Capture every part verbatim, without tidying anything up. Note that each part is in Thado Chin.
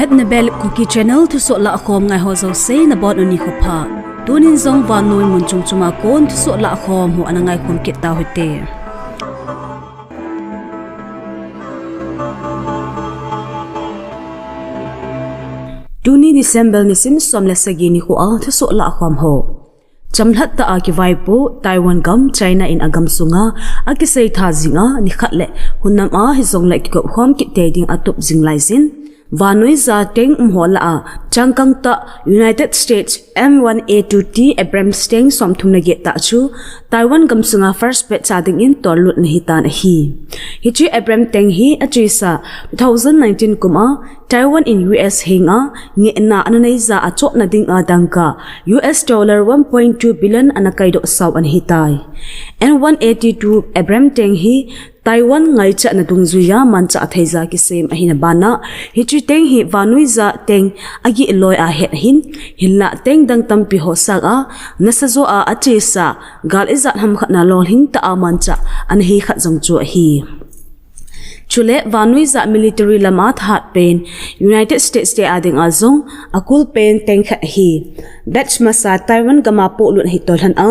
Etnabel Kuki Channel thusoh lahkhom ngai ho jouse nabonun nikho pha. Tunin jong vannoi mun chom choma kon thusoh lahkhom ho ana ngaikhom kit tauhite. Tuni December nisim som le sagi nikhoa thusoh lahkhom ho. Chamlhat tah a kivaipo Taiwan gam China in agam sunga akiseitha jinga nikhat le hun nam a hijongle kikopkhom kit tei ding atup jing laijin, vannoija tank umho lah a changkang tah United States M one A two T Abrams tank somthum le get tah chu Taiwan gam sunga first batch a dingin tollut ana hitan ahi. Hiche Abrams tank hi achesa two thousand nineteen kum a Taiwan in U S henga ngehna ana neija achohna dinga dangka U S dollar one point two billion ana kaidoh sao ana hitai. M one A two Abrams tank hi Taiwan ngaichatna dungjuia manchah theija kisem ahina bana, hiche tank hi vannoija tank agih loi ahet ahin, hinla tank dang tampi ho sanga nasajo a achesa gal ijat hamkhat na lolhing tah a manchah ana hi khat jong chu ahi. Chule vannoija military lama thahat pen United States te a dinga jong akul pen tank khat ahi. Batch masa Taiwan gama polut ahi tolhan a,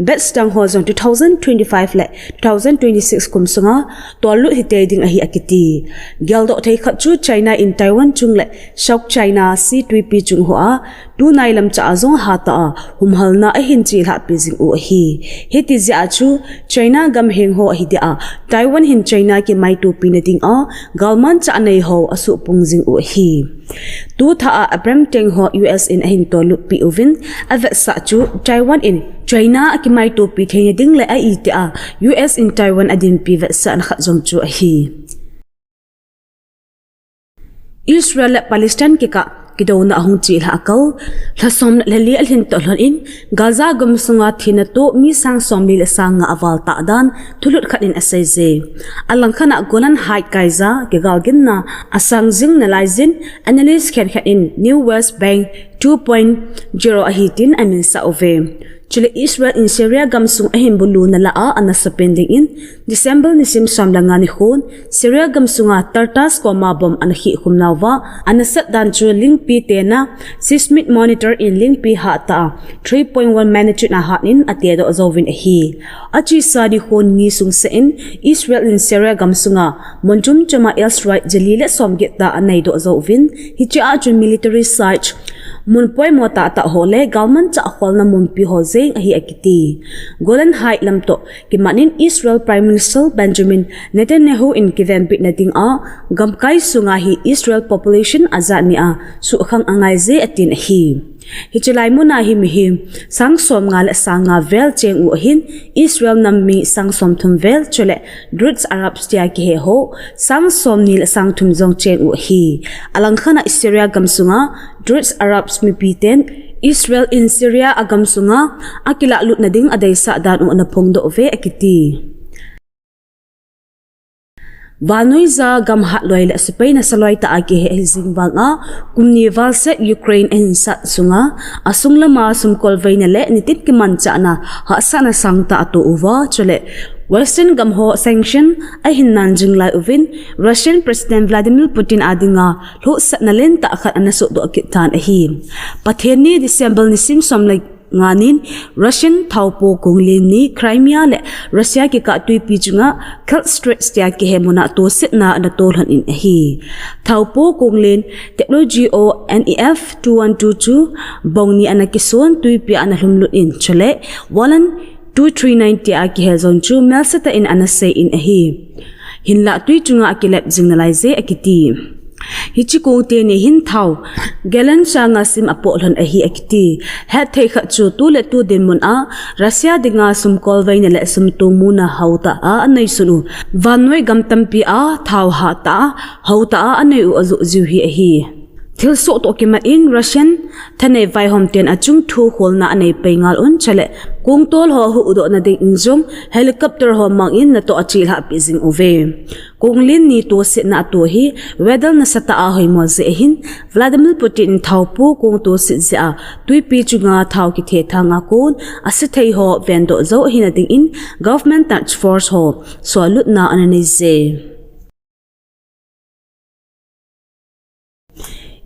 batch dang ho jong two thousand twenty-five le two thousand twenty-six kum sunga tollut hitei ding ahi akiti. Geldoh thei khat chu China in Taiwan chung le South China Sea twipi chung hoa tunai lamchah a jong hatah a humhalna ahin chelhahpi jing u ahi. Hiti jeh a chu China gam heng ho ahi dia Taiwan hin China kimaitopi na dinga galmanchah anei ho asuhpung jing u ahi. Tutha a Abrams tank ho U S in ahin tollutpi uvin, avetsah chu Taiwan in China akimaitopi theina ding le a itia U S in Taiwan adinpi vetsahna khat jong chu ahi. Israel le Palestine kikah kidouna ahung chelhah akal, lha som le li alhin toh lhon in, Gaza gam sunga thina toh mi sang somli le sang nga aval tah dan thulut khat in aseije. Alangkhat a Golan Heights kaija kigalginna asang jing nalaijin, analyst khenkhat in New West Bank two point zero ahi tin aminsah uve. Chule Israel in Syria gam sung ahin buluna lah a ana sapen dingin, December nisim som le nga nikhon Syria gam sunga Tartous koma bomb ana khihkhum nauva ana sat dan chu lingpi tena seismic monitor in lingpi hatah a three point one magnitude ahat in atedoh jouvin ahi. Achesa nikhon ni sung seh in Israel in Syria gam sunga mun chom choma airstrike jali le somget tah aneidoh jouvin, hichea chun military site, mun poimo tahtah ho le galmanchah kholna munpi ho jeng ahi akiti. Golan Heights lam toh kimat in Israel Prime Minister Benjamin Netanyahu in kivenbitna dinga gamkai sunga hi Israel population ajat nia suhkhang angaije atin ahi. Hiche lai muna hi mihem sang somnga le sang nga vel cheng u ahin, Israel nam mi sang somthum vel chule Druze Arabs tia kihe ho sang somni le sang thum jong cheng u ahi. Alangkhat a Syria gam sunga Druze Arabs mipiten Israel in Syria agam sunga akilahlutna ding adeisah dan u ana phongdoh uve akiti. Vannoija gam hatloi le sepai nasaloi tah a kihe ahi jing vanga, kum ni val seh Ukraine ahinsat sunga asung lama sumkolveina le nitin kimanchahna hahsatna sangtah ato uva, chule Western gam ho sanction ahin nan jing lai uvin, Russian President Vladimir Putin a dinga lhohsahna lentah khat ana sohdoh kit tan ahi. Pathen ni December nisim som le nga nin Russian thaopo konglen ni Crimea le Russia kikah twipi chunga Kerch Straits tia kihe muna tosetna ana tolhon in ahi. Thaopo konglen Technology O N E F two one two two bong ni ana kison twipi ana lhumlut in, chule Volyn two three nine tia kihe jong chu melsetah in ana sei in ahi. Hinla twi chunga akilep jing nalaije akiti. Hiche kong teni hin thao gallon sang nga sim apoh lhon ahi akiti. Hetthei khat chu tu le tu dinmun a Russia dinga sumkolveina le sumtong muna haotah a aneisun u vannoi gam tampi a thao hatah a haotah a anei u ajoh jiu hi ahi. Thilsoh toh kimat in Russian thanei vaihom ten achung thu kholna anei pei ngal un, chule kongtol ho huhdohna dingin jong helicopter ho mangin natoh achelhahpi jing uve. Konglen ni tosetna ato hi weather nasatah a hoimo jeh ahin, Vladimir Putin in thaopo kong toset jeh a twipi chunga thao kithethang a kon asethei ho vendoh jou ahina dingin government task force ho sollutna ana neije.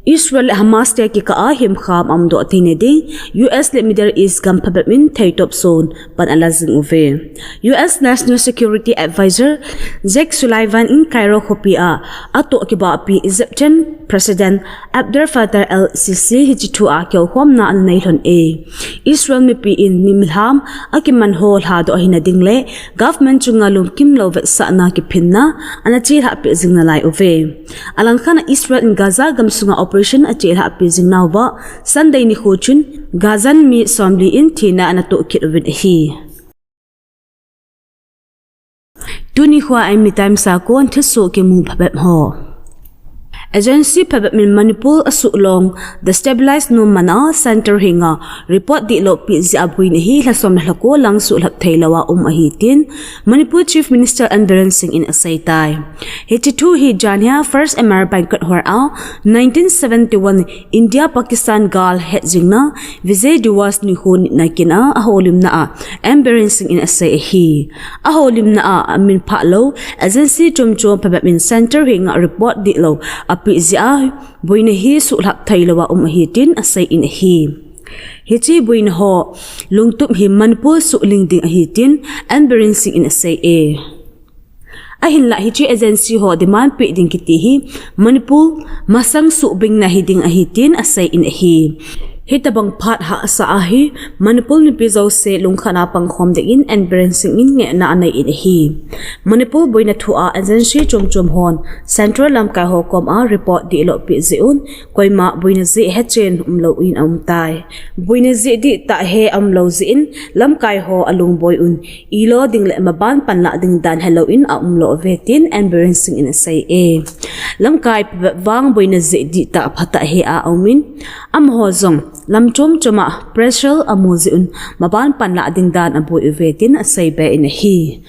Israel le Hamas te kikah a himkham aumdoh theina ding, U S le Middle East gam phabep in theitop son pan ala jing uve. U S National Security Advisor Jake Sullivan in Cairo khopi a atoh kibahpi Egyptian President Abdel Fattah el-Sisi hiche thu a kihokhomna ana nei lhon e. Israel mipi in ni milham akiman ho lhadoh ahina ding le government chunga lungkimlou vetsahna kiphinna ana chelhah peh jing nalai uve. Alangkhat a Israel in Gaza gamsunga operation achelhah peh jing nauva, Sunday nikho chun Gazan mi somli in thina ana toh kit uvin ahi. Tuni khoa eimi Times a kon thusoh kimu phabep ho. Agency phabep in Manipur asuhlong destabilize nom man a Centre henga report dihlou peh jeh a boina hi lhasom le lhako lang suhlhap theilou a um ahi tin Manipur Chief Minister N Biren Singh in aseitai. Hiche thu hi janhia First M R Banquet Hall a nineteen seventy-one India Pakistan gal hetjingna Vijay Diwas nikho nitna kin a aholimna a N Biren Singh in asei ahi. Aholimna a amin phahlou agency chomchom phabep in Centre henga report dihlou apeh jeh a boina hi suhlhap theilou a um ahi tin asei in ahi. Hiche boina ho lungtup hi Manipur suhling ding ahi tin N Biren Singh in asei e. Ahinlah hiche agency ho demand peh ding kiti hi Manipur masang suhbingna hiding ahi tin asei in ahi. Hitobang phat hahsa a hi Manipur mipi jouse lungkhat a pangkhom dingin N Biren Singh in ngehna anei in ahi. Manipur boina thu a agency chomchom hon Central lamkai ho koma report dihlou peh jeh un koima boina jeh hechen umlou in aumtai. Boina jeh dihtah he aumlou jeh in lamkai ho alungboi un ilo ding le maban panlah ding dan helou in aumlou uve tin N Biren Singh in asei e. Lamkai phabep vang boina jeh dihtah phatah he a aumin, amaho jong lam chomchom a pressure amu jeh un maban panlah ding dan aboi uve tin asei be in ahi.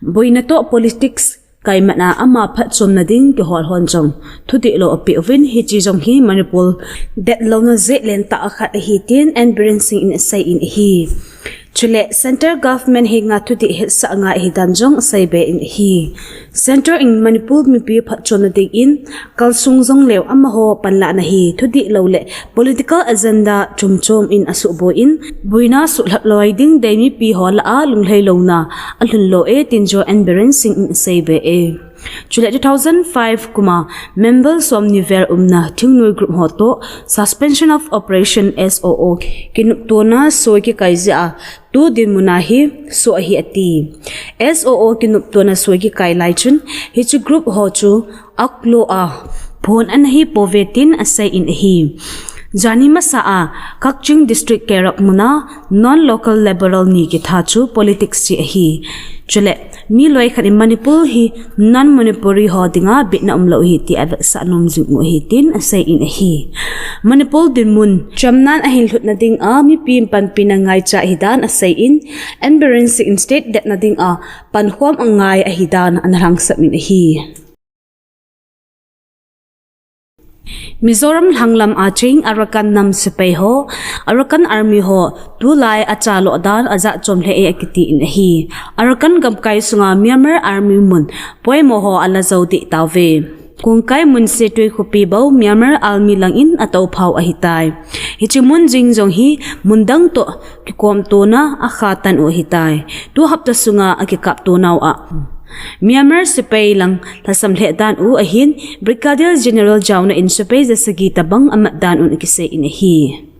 Boina toh politics kaimat a ama phatchomna ding kihol hon jong thudihlou apeh uvin, hiche jong hi Manipur detlouna jeh lentah khat ahi tin N Biren Singh in asei in ahi. Chule Centre Government henga thudih hetsah ngai ahidan jong asei be in ahi. Centre in Manipur mipi phatchomna dingin kalsung jongleu amaho panlahna hi thudihlou le political agenda chomchom in asuhboi in boina suhlhap loi ding dei mipi ho lah a lunglhailouna alhunlou e tin jong N Biren Singh in asei be e. Chule two thousand five kuma member somni vel umna thingnoi group ho toh Suspension of Operation, S O O, kinoptona soi kikai jeh a tu dinmun a hi soh ahi ati. S O O kinoptona soi kikai lai chun hiche group ho chu aklo a phon ana hi pouve tin asei in ahi. Jani masa a Kakching District Kerak muna non-local laborer ni kitha chu politics hi ahi. Chule mi loikhat in Manipur hi non-Manipuri ho dinga bitna umlou ahi ti avetsah nom jing u ahi tin asei in ahi. Manipur dinmun chamnan ahin lhutna dinga mipi panpina ngaicha ahidan asei in, N Biren Singh in state detna dinga pankhom angai ahidan ana lhangsap in ahi. Mizoram lhanglam a cheng Arakan nam sepai ho, Arakan Army ho tulai achaloh dan ajat chom lheh e akiti in ahi. Arakan gamkai sunga Myanmar Army mun poimo ho ala jou deh tauve. Kongkai mun Setwe khopi bou Myanmar Army langin atou phau ahitai. Hiche mun jing jong hi mun dang toh kikomtona akhatan u ahitai. Tu hapta sunga akikaptonau a Myanmar sepai lang lhasam lheh dan u ahin, Brigadier General jaona in sepai jasagi tabang amat dan un akisei in ahi.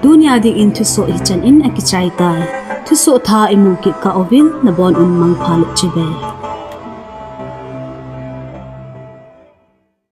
Tunia dingin thusoh hichan in akichai tai. Thusoh thah imu kit kah uvin nabonun mangpha le chibai.